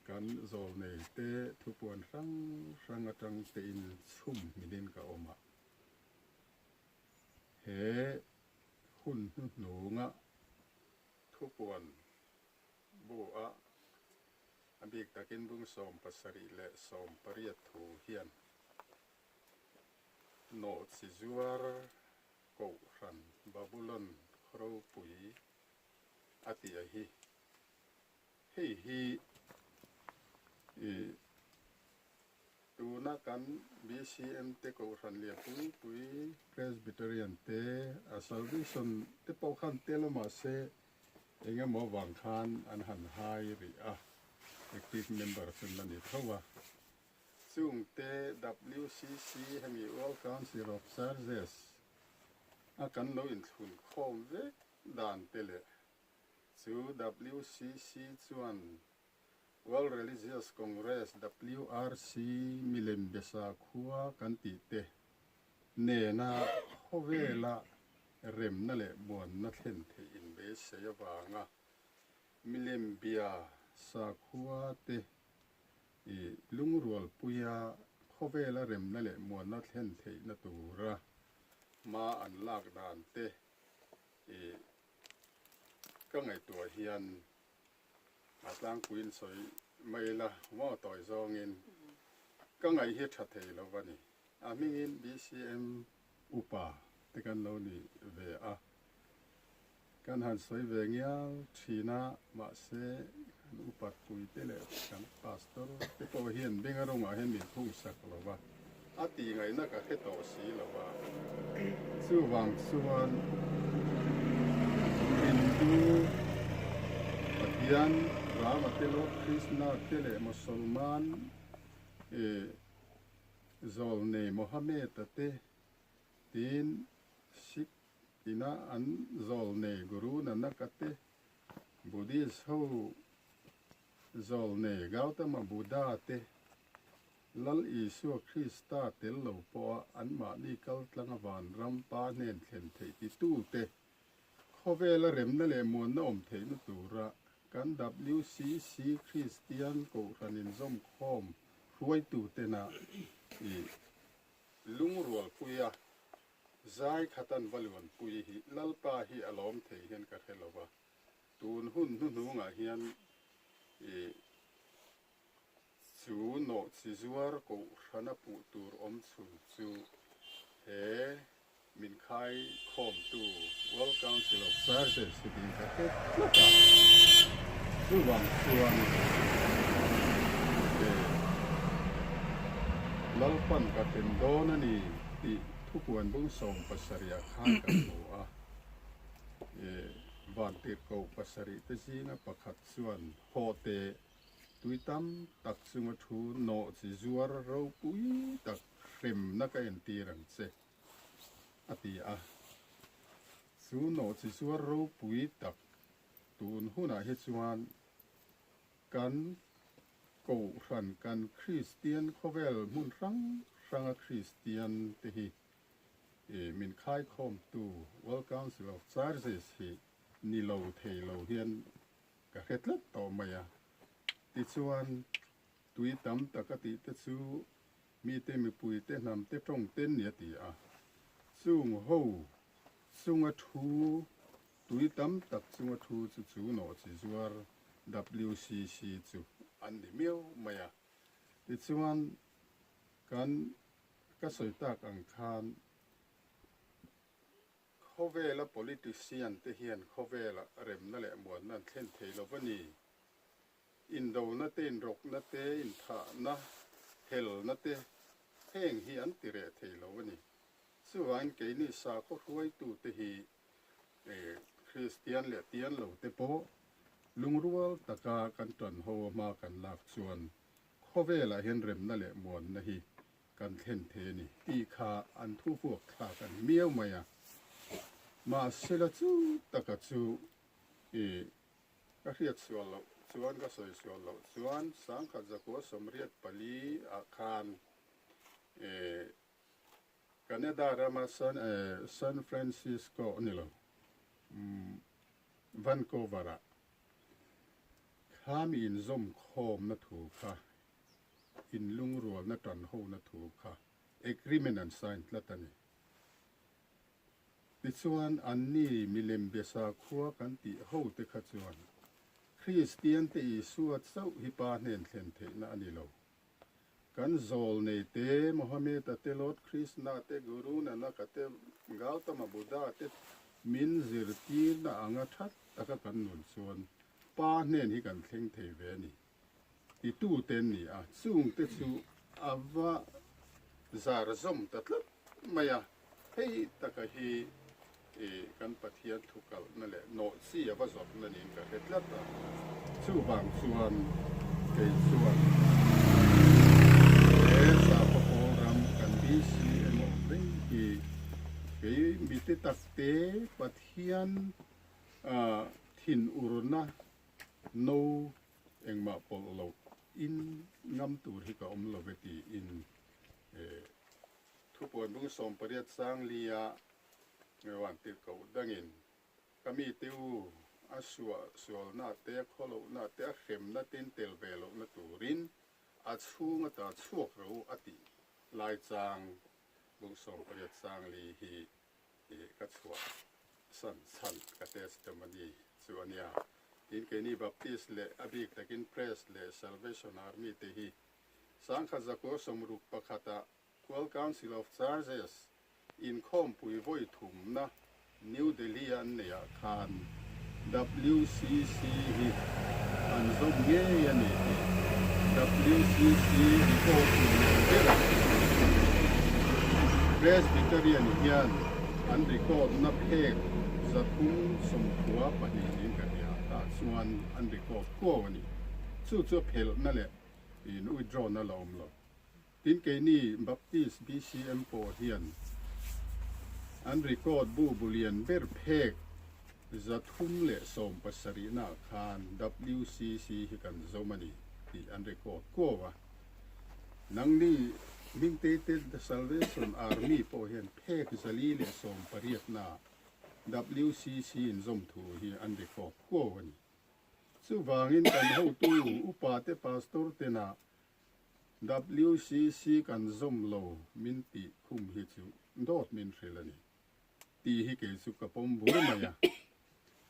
[SPEAKER 4] kan zawlnei te thupuan hrang hrang atang te in chhum hminin ka awm a. He hun hnuhnunga thupuan bu a A bik takin bung 78 leh 18 thu hian nawhchi zuar Kohhran Babulon khaw ropui a tih a hi. Hei hi ih tuna kan BCM te Kohhran lianpui pui Presbyterian te a Salvation te pawh khan tel a mahse Eng emaw vang khan an han hai rih a, active member chu an la ni tho a. Chungte WCC hemi World Council of Churches a kan lo inthlun khawm vek dan te leh chu WCC chuan World Religious Congress, WRC, milem besa khua kan tih te nena khawvela remna leh muanna thlen theih inbeisei avanga milem bia sakhua te i lungrualpuia khawvela remna leh muanna thlen theihna tura hma an lak dan te i ka ngaihtuah hian A tlangpuiin sawi mai ila maw tawi zawngin ka ngaih hi tha thei lo va ni. A hmingin BCM upa te kan lo ni ve a, kan han sawi ve ngial thin a, mahse kan upat pui te leh kan pastor te pawh hian benga rawngah hian min khung sak lo va. A tih ngaihna ka hre tawh si lo a. Chuvang chuan Hindu Pathian Rama te Lord Krishna te leh Mosolman Zawlnei Mohammed-a te tiin Sikh ina an Zawlnei Guru Nanak-a te Buddhist ho Zawlnei Gautama Buddha te Lal Isua Krista tel lo pawha anmahni kaltlanga vanram Pa hnen thlen theih titute khawvela remna leh muanna awm theihna tura kan WCC Kristian Kohhran inzawmkhawm hruaitutena i lungrualpuia zai khatan va luanpui hi Lalpa hi a lawm thei hian ka hre lo va, tun hun hnuhnungah hian i Chu nawhchi zuar kohhrana puh tur awm chhun chu he min khai khawmtu World Council of Churches hi tiin ka hre tlat a. Chuvang chuan he Lalpan ka hrem dawn a ni tih thupuan bung 70 ah khan kan hmu a. Vantirhkoh pasarih te zinga pakhat chuan haw teh Tui tam tak chunga thu nawh chi zuar ropui tak hremna ka entir ang che, a ti a. Chu nawh chi zuar ropui tak Tun hunah hi chuan kan Kohhran, kan Kristian khawvel hmun hrang hranga Kristian te hi min khaikhawmtu World Council of Churches hi ni lo thei lo hian ka hre tlat tawh mai a. Tichuan, tui tam tak a tih te chu mite mipuite hnamte tawng ten ni a ti a. Chung ho chunga thu Tui tam tak chunga thu chu chu nawhchi zuar WCC chu an ni miau mai a. Tichuan, kan ka sawi tak ang khan khawvela politician te hian khawvela remna leh muanna an thlen thei lo va ni. Indona te, inrawkna te, inthahna, helna te heng hi an ti reh thei lo a ni. Chuvangin keini sakhaw hruaitute hi Kristian leh Tian lo te pawh lungrual taka kan tan ho a hma kan lak chuan khawvelah hian remna leh muanna hi kan thlen thei a ni tih kha an thu vuak thlak a ni miau mai a. Mahsela chu taka chu i ka hriat sual loh chuan ka sawi sual loh chuan sangkhat zakua 84 ah khan i Canada rama San Francisco ni lo, Vancouver-ah kha mi inzawmkhawmna thu kha, inlungrualna tanhona thu kha agreement an sign tlat a ni. Tichuan, anni milem be sakhua kan tih hote kha chuan Kristiante Isua chauh hi Pa hnen thlen theihna a ni lo. Kan zawl nei te, Mohammed-a te, Lord Krishna te, Guru Nanak-a te, Gautama Buddha te min zirtirna anga that taka kan nun chuan Pa hnen hi kan thleng thei ve a ni titute an ni a, chungte chu a va zar zawm ta tlat mai a. Hei taka hi kan Pathian thu kalhna leh nawh chi a va zawrhna niin ka hre tlat a, chuvang chuan kei chuan he Sakhaw pawl ram kan BCM awm reng hi kei mite takte Pathian thinurna no engmah pawlh loh in ngam tur hi ka awm lo ve tiin Thupuan bung 18 sang lia Ngewan tirhkoh dangin, Ka mite u, a suah sualna te, a khawlohna te, a hremna te in tel ve lohna turin a chhung ata chhuak rawh u a tih lai chang bung 18 sang li hi ka chhuah san chhan ka testimony chu a nia. Tin, keini Baptist leh a bik takin Press leh Salvation Army te hi 1961-ah World Council of Churches inkhawmpui vawi thumna New Delhi-a an neihah khan WCC hi an zawm ngei a ni tih WCC report lian berah Presbyterian hian an record-na phek 392 niin ka hria tah chuan an record kuau a ni. Chu chu a phelhna leh in withdraw-na la awm lo. Tin, keini Baptist BCM pawh hian an record bu bu lian ber phek 317 naah khan WCC hi kan zawm a ni tih an record kuau a. Nangni hmingtei te The Salvation Army pawh hian phek 418 naah WCC inzawm thu hi an record kuau a ni. Chuvangin kan hotu upate pastor tena WCC kan zawm lo min tih khum hi chu dawt min hrilh a ni tih hi kei chu ka pawm bur mai a.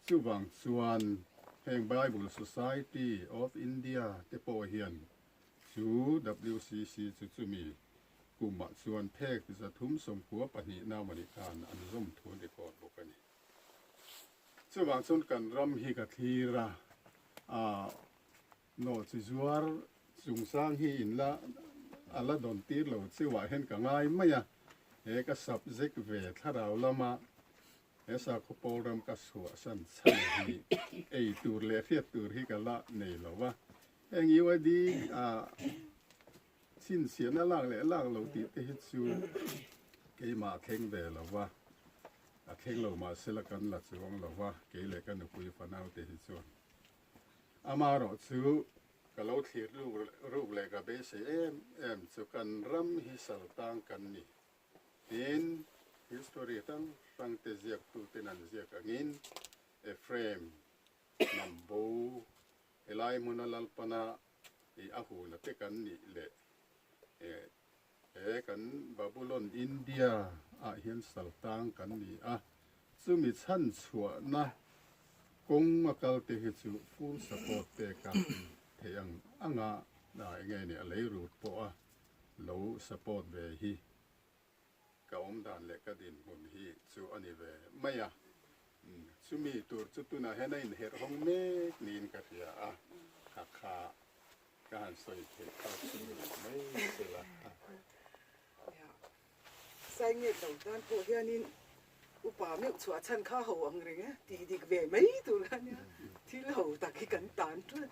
[SPEAKER 4] Chuvang chuan heng Bible Society of India te pawh hian chu WCC chu chumi kumah chuan phek 392 naumani khan an zawm thu an record bawk a ni. Chuvang chuan kan ram hi ka thlir a, ah nawh chi zuar chungchang hi in la a la dawn tir lo chiuah hian ka ngai mai a, he ka subject ve thlarau lama he sakhaw pawl ram ka chhuahsan chhan hi ei tur leh hriat tur hi ka la nei lo va, heng UID ah chhinchhiahna lak leh lak lo tih te hi chu keimah thleng ve lo va. A thleng lo mahsela kan la chuang lo va, kei leh ka nupui fanaute hi chuan. Amaherawh chu ka lo thlir ruk leh ka beisei em em chu kan ram hi saltang kan ni. Tin, history hrang hrangte ziaktuten an ziak angin Ephraim hnam bo helai hmuna Lalpana i a huna te kan nih leh he kan Babulon India ah hian saltang kan ni a, chumi chhan chhuahna kawng a kal te hi chu full support pek a theih ang anga enge ni a lei rut pawh a lo support ve hi ka awm dan leh ka dinhmun hi chu a ni ve mai a, chumi tur chu tunah hian a inherh hawng mek niin ka hria a, kha kha ka han sawi theih phak chu ni lo mai se la.
[SPEAKER 1] Sainget lo tan pawh hianin upa meuh chhuah chhan kha ho ang reng e, tih dik ve mai tur kha nia, thil ho tak hi kan tan ṭul.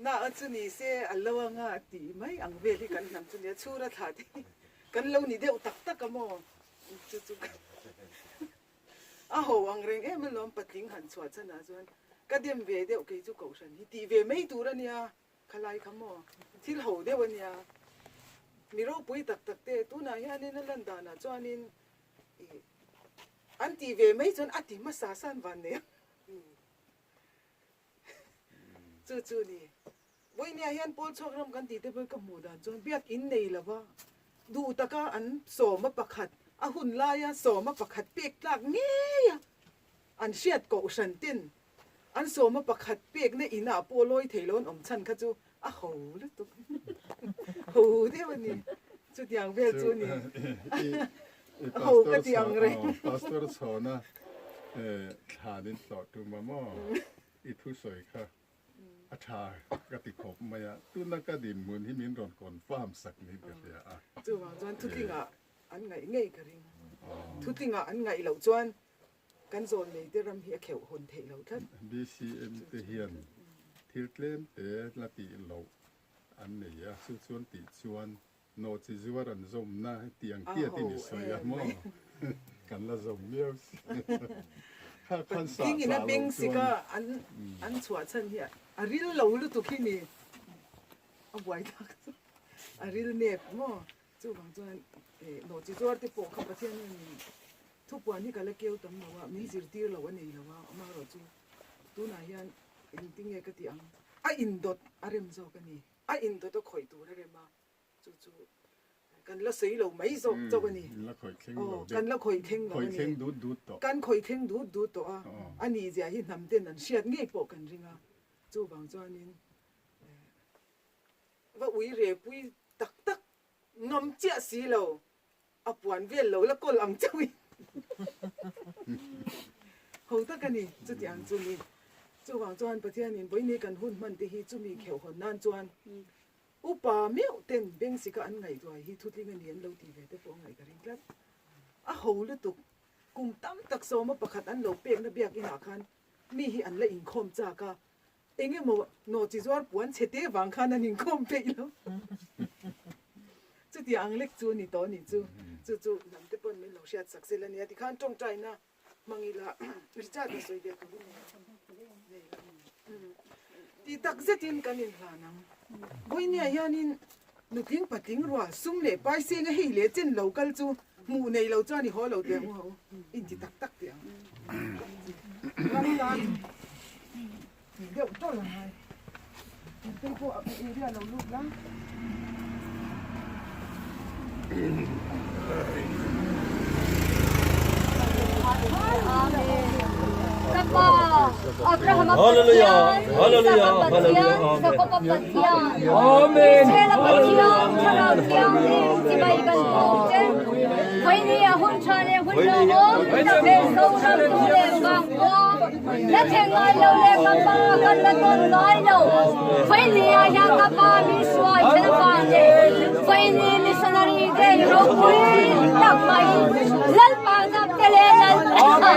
[SPEAKER 1] Na a chu ni se a lo anga tih mai ang vel hi kan hnam chu nia chhura thla te hi kan lo ni deuh tak tak a maw chu chu a ho ang reng em alawm patling han chhuah chhan ah chuan ka dem ve deuh kei chu kohhran hi tih ve mai tur a nia khalai kha maw thil ho deuh a nia mi ropui tak tak te tunah hianin a lan danah chuanin ih an tih ve mai chuan a ti hmasa san van nei ang. Chu chu ni. Vawinia hian Pawl chhuak ram kan tih te pawh ka hmuh dan chuan biak in nei lo va, duh taka an sawma pakhat, a hun laia sawma pakhat pek tlak ngei a an hriat kohhran ten an sawma pakhat pekna inah pawh lawi thei lo an awm chhan kha chu a ho lutuk. Ho deuh a ni. Chutiang vel chu ni. Ho ka ti ang reng.
[SPEAKER 4] Pastor Chhawna thlan in hlawh tum a maw? I thusawi kha a tha ka ti khawp mai a, tuna ka dinhmun hi min rawn confirm sak niin ka hria a.
[SPEAKER 1] Chuvang chuan thutlingah an ngaih ngei ka ring. Thutlingah an ngaih loh chuan kan zawn nei te ram hi a kheuh hawn theih loh tlat.
[SPEAKER 4] BCM te hian thil tlem te la tih loh an nei a, chu chuan tih chuan Nawhchi zuar an zawmna tih ang tiat in i sawi a maw? Kan la zawm miau si. Kha khan sah
[SPEAKER 1] Patling in a
[SPEAKER 4] chah loh
[SPEAKER 1] beng sik
[SPEAKER 4] chuan.
[SPEAKER 1] a an an chhuah chhan hi a ril lo lutuk hi ni a buai thlak chu a ril nep maw? Chuvang chuan nawhchi zuar te pawh kha Pathian hian thupuan hi ka la keu tam lo a, min zirtir lo a nei lo a, amaherawhchu tunah hian engtinge ka tih ang a indawt a rem zawk a ni. A indawt a khawih tur a rem a, chu chu kan la sawi lo mai zawk chauh a ni. Aw, kan la khawih thleng lo a ni. Kan khawih thleng dut dut tawh a, a nih zia hi hnam ten an hriat ngei pawh kan ring a, chuvang chuanin va ui repui tak tak ngam chiah si lo. A puan vel lo la kawl ang chauh in ho tak a ni chuti ang chu ni. Chuvang chuan Pathianin vawiini kan hun hman te hi chumi kheuh hawn nan chuan upa meuh ten Bengsika an ngaihtuah hi thutling a ni an lo tih ve te pawh a ngaih ka ring tlat. A ho lutuk kum tam tak sawma pakhat an lo pekna biakinah khan mi hi an la inkhawm chak a, Eng emaw nawhchi zuar puan chhe te vang khan an inkhawm peih lo. Chutia ang lek chu a ni tawh a nih chu. Chu chu hnam te pawn min lo hriat sak sel a nia. Tikhan tawngtaina hmang ila Richard a sawi ve tur i nei lo. Tih tak zetin kan inhlan ang. Vawinia hianin nutling patling rual sum leh pai senga hei leh chen lo kal chu Hmuh nei lo chuan i haw lo teh ang u ho, inti tak tak teh ang. Ram tan tih deuh tawlh a ngai. Engtei pawh a area lo lut la.
[SPEAKER 3] Ka pa Abraham a Pathian, Isaka Pathian, Jakob a Pathian, Israel a Pathian, Thlarau Thianghlim chibai kan bawk che. Khawi a hun tha leh hun lawmawm tak leh Zoram tu leh vang pawh la thleng ngai lo leh ka pa kan la tawn ngai lo. Khawi ni ah hian ka pa min hruai then avang leh khawi ni missionary te ropui tak mai Lalpa zap te leh Lalpa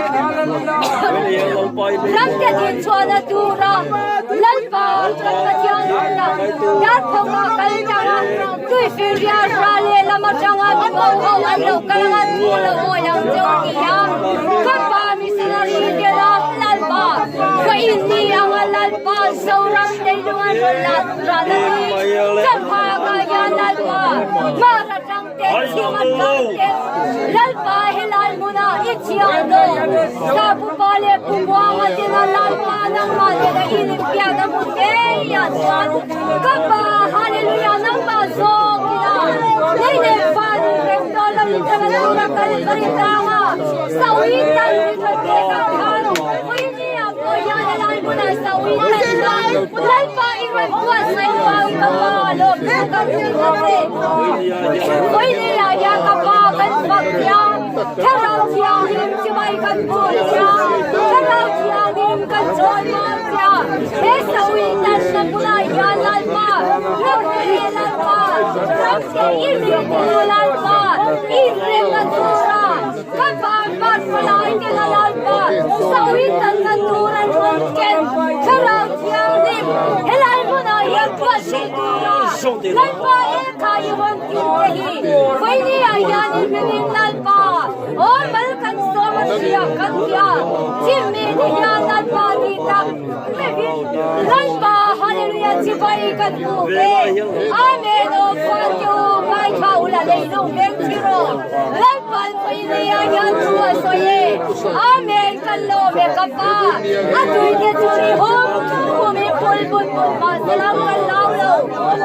[SPEAKER 3] ram te din chhuahna tura. Lalpa kan Pathian hmunah darphawka kal tanga tuifinriat ral lehlam atanga mibo ho an lo kal anga thu lo awi ang che u ti a, ka pa missionary te la Lalpa ka in ni anga Lalpa Zoram leilung an rawn la ral a ni, ka phakah hian Lalpa hmar atang te chhim atang te Lalpa helai hmunah i chhiahhlawh Sapupa leh Pubuanga tena Lalpa nangmah nena in inbiakna hmun ngeiah chuan ka Pa Hallelujah nangmah zawk ila lei leh van in rem tawh lo in thla tura kal ka ri tlang a, Saui tan ri tha te ka khan Vawinia pawh hian helai hmunah Saui tan nan Lalpa i rawn buatsaih vang ka Pa lawm chu ka hrilh a che. Vawinia hian ka Pa kan fak tia. Thlarau Thianghlim chibai kan bul tia, Thlarau Thianghlim kan chawimawi tia, he sawi tanna bulah hian Lalpa, Ram te Lalpa, ram te i mi tu Lalpa, i remna tura, ka van van palai te la Lalpa, sawi tanna tur an rawn ken, Thlarau Thianghlim, helai hmunah hian buatsaih tura, Lalpa e kha i rawn tir te hi. Vawinia hian i hmingin Lalpa aw mal kan sawm a hria kan tia chim mi te hian Lalpa tih tak meuhin Lalpa Hallelujah chibai kan hmu ve Amen aw Fate u ngaithla ula leilung veng thi rawh Lalpan vawinia hian thu a sawi e Amen kan lawm e ka pa a tui te chu ri hum hum in phul put put mahse lam kan lau lo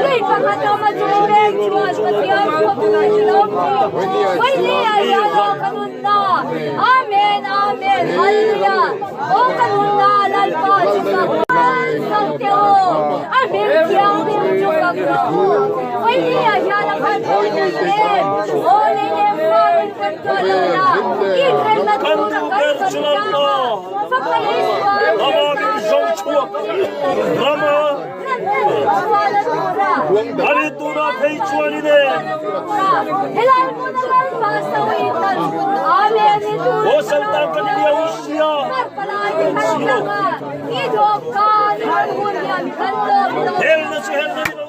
[SPEAKER 3] Lui pakhat awm a chui veng chuan Pathian khawpui a lo ti. Vawinia hian aw ka nunna, Amen, Amen, Hallelujah, aw ka nunna Lalpa chu fak sak teh aw, a hming thianghlim chu fak rawh u. Vawinia hian a van ropui em, aw lei leh fa min rem tuah lo la, inremna tura kan sawi tlang a, fapa Isua Krista
[SPEAKER 5] Ani tuna phei chuan in e. Aw Sultan kan i liau sia. Helna chu helna ni lo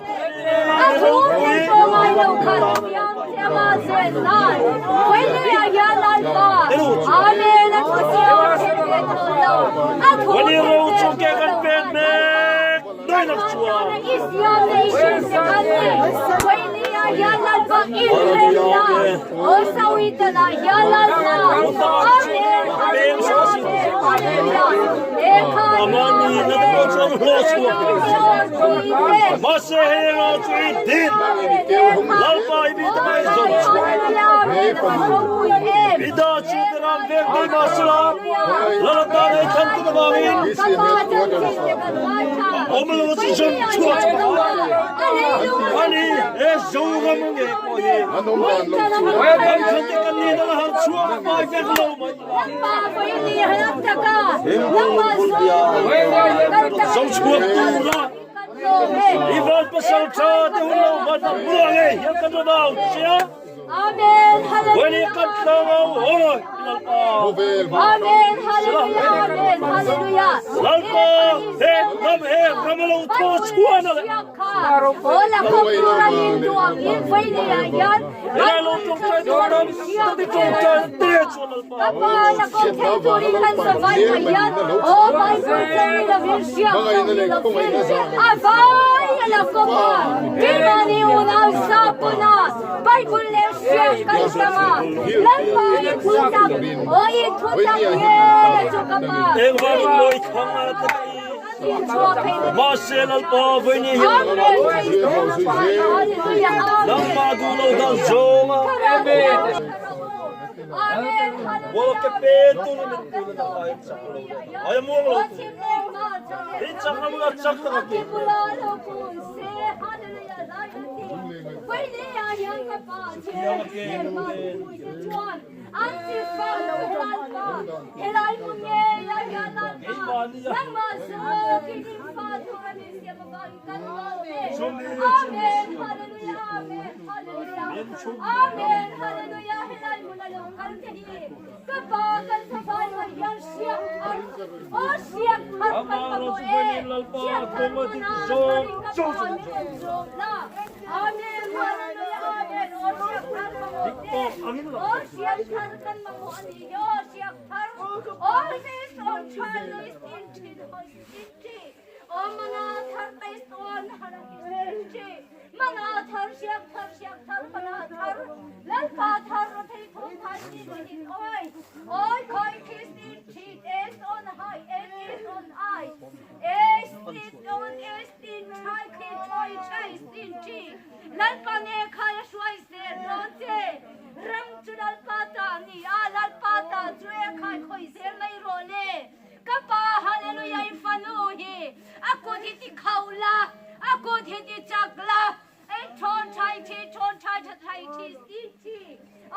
[SPEAKER 5] Wani ro chu ke kan pen mek Dainak chuan. Amani na te pawh chuan hlawh chhuak Mahse hei anga chu i din Lalpa i mi te mai zawng chhuak I da chu te ram vek mai mahsela Lalata nei than tun avangin Awm lo chu zawng chhuak Ani he Zoram nge pawh hi Kan than te kan nin a la har chhuak mai vek lo mai. Zochhuak tura i van pasal tha te hun lo van a mula nge hian kan rawn au che a. Vawiin hi kan tlang au hawi Lalpa. Lalpa he ram he ram a lo thaw chhuan a le. Helai lo tawngtai tur tam tak i tawngtai te chuan Lalpa. Engvang mawi thang a ka ti. Mahse Lalpa vawiin hian nangmah duh lo dan zawng a Mual ke pe tur in min pui na ai chak lo le ai muang lo tur i chak na mula chak tak a ti.
[SPEAKER 3] Amen Hallelujah Amen Hallelujah helai hmun a lo kal te hi ka pa kan thafai mai hian hriak thar aw hriak thar kan mamawh e hriak thar mana tharin ka pa min rawn zawm la Amen Hallelujah Amen aw hriak thar mamawh te aw hriak thar kan mamawh a ni hi aw hriak thar aw hrisawn tha Louis in thin hawi in thi aw mana thar taisawn hara in thi mana thar hriak thar hriak thar mana thar Lalpa thar thei thum thai ti thin oi oi khoi Christine thi es on hai es on ai es on es tin thai thi thoi chai sin thi Lalpa nge khai a hruai zel dawn che ram chu Lalpa ta ni a Lalpa ta chu e khai khawi zel mai rawh le ka pa Hallelujah i fanu hi a kut hi ti khauh la a kut hi ti chak la ei thawn thai thi thawn thai tha thai thi si thi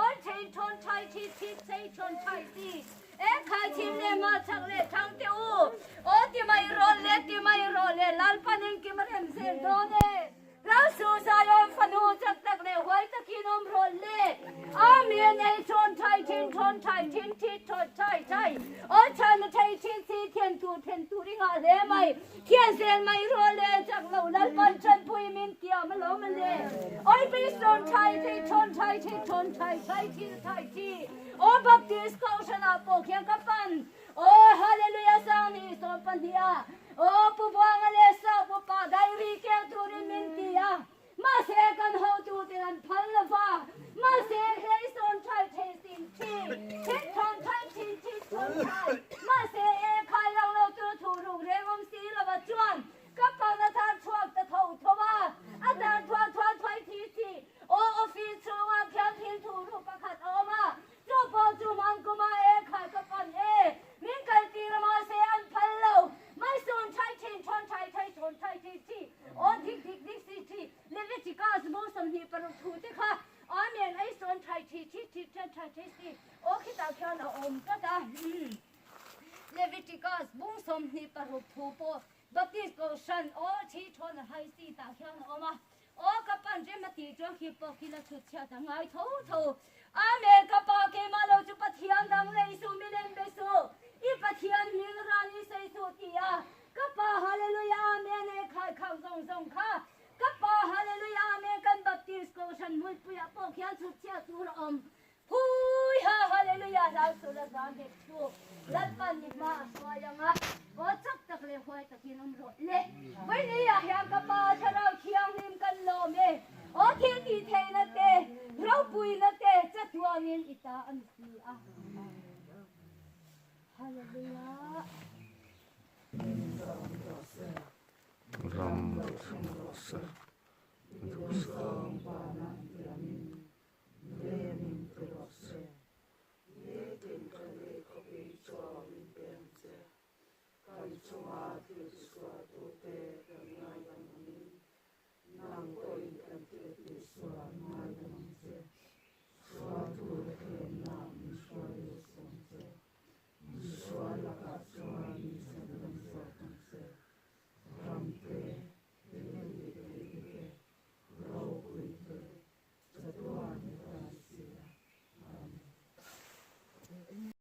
[SPEAKER 3] awn thei thawn thai thi thi thei thawn thai si e khai thim le ma chak le thang te u aw ti mai rawh le ti mai rawh le Lalpa engkim a rem zel dawn e. Lalsu Zion fanu chak tak leh huai takin awm rawh le. Amen ei thawn thai thin thawn thai thin thi thawn thai thai aw than na thei thin si thian tur then tur i ngah hle mai thian zel mai rawh le chak lo Lalpan tanpui min tiam alawm ale oi Bison thai thi thawn thai thi thawn thai thai thi thai thi aw Baptist kohhran ah pawh khian ka pan Aw Hallelujah sang ni 12 ah Aw Pu Buanga leh Sap upa diary keu turin min ti a, mahse kan hotu ten an phal lo va, mahse hlei sawn thai thei sin thi, thit thawn thai thin thit thawn thai, mahse e khai lang lo tu thu ruk reng awm si lo va chuan ka pan a thar chhuak ta tho tho a, a dar thuan thuan thuai thi si, aw office chhungah khian thil thu ruk pakhat a awm a, Chu pawh chu hman kuma e khai ka pan e, min kal tir a mahse an phal lo, mai sawn thai thin thawn thai thai thawn thai thi thi aw dik dik dik si thi Leviticus bu 26 thu te kha Amen ei sawn thai thi thi thi then thai thei si aw khitah khian a awm tlat a Leviticus bung 26 thu pawh Baptist Kohhran aw thi thawn a hai si tah khian a awm a Aw ka pan rem a tih chuan khi pawh khi la chhut chhiat a ngai tho tho. Amen ka pa keimah lo chu Pathian dang lei suh mi lem be suh i Pathian hming ran i sei suh ti a ka pa Hallelujah Amen e khai khang zawng zawng kha ka pa Hallelujah Amen kan Baptist Kohhran hmuipuiah pawh khian chhut chhiat tur a awm Hui ha Hallelujah hlau suh la zam hek chu Lalpan ni hma a hruai ang a, aw chak tak leh huai takin awm rawh le. Vawiini ah hian ka Pa Thlarau Thianghlim kan lawm e, aw thil tih theihna te, ropuina te chatuangin i ta a ni si a. Hallelujah.
[SPEAKER 6] Ram duhsam rawh se, duhsam.